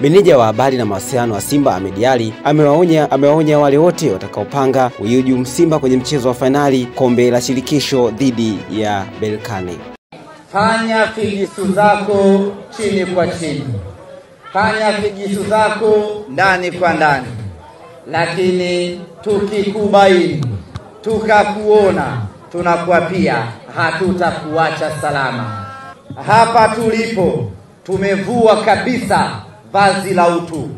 Meneja wa habari na mawasiliano wa Simba Ahmed Ally amewaonya wale wote watakaopanga kuihujumu Simba kwenye mchezo wa fainali kombe la shirikisho dhidi ya Berkane. Fanya figisu zako chini kwa chini, fanya figisu zako ndani kwa ndani, lakini tukikubaini, tukakuona, tunakuapia hatutakuacha salama. Hapa tulipo tumevua kabisa vazi la utu.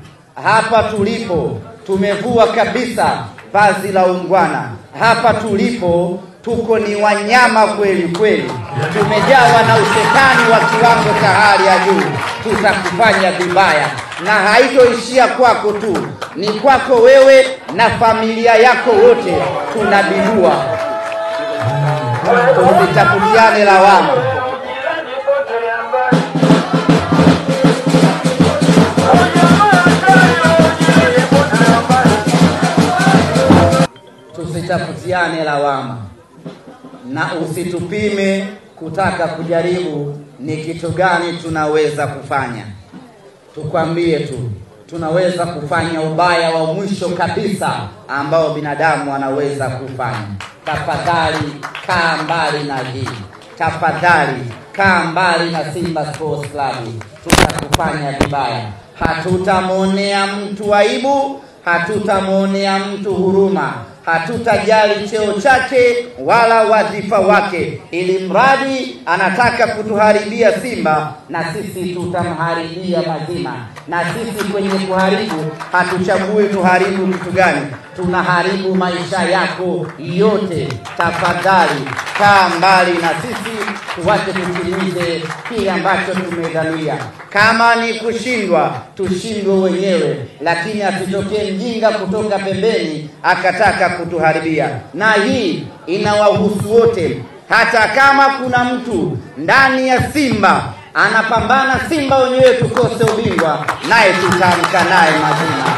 Hapa tulipo tumevua kabisa vazi la ungwana. Hapa tulipo tuko ni wanyama kweli kweli. Tumejawa na ushetani wa kiwango cha hali ya juu. Tutakufanya vibaya, na haitoishia kwako tu, ni kwako wewe na familia yako wote. Tunabidua, tusitafutiane lawama. Tusitafutiane lawama, na usitupime kutaka kujaribu ni kitu gani tunaweza kufanya. Tukwambie tu, tunaweza kufanya ubaya wa mwisho kabisa ambao binadamu anaweza kufanya. Tafadhali kaa mbali na hii. Tafadhali kaa mbali na Simba Sports Club. Tutakufanya vibaya. Hatutamuonea mtu aibu, hatutamuonea mtu huruma, hatutajali cheo chake wala wadhifa wake, ili mradi anataka kutuharibia Simba, na sisi tutamharibia mazima. Na sisi kwenye kuharibu hatuchagui tuharibu kitu gani, tunaharibu maisha yako yote. Tafadhali kaa mbali na sisi, tuwache tutimize kile ambacho tumedhamiria. Kama ni kushindwa, tushindwe wenyewe, lakini asitokee mjinga kutoka pembeni akataka kutuharibia. Na hii inawahusu wote. Hata kama kuna mtu ndani ya Simba anapambana Simba wenyewe tukose ubingwa, naye tutaamka naye mazima.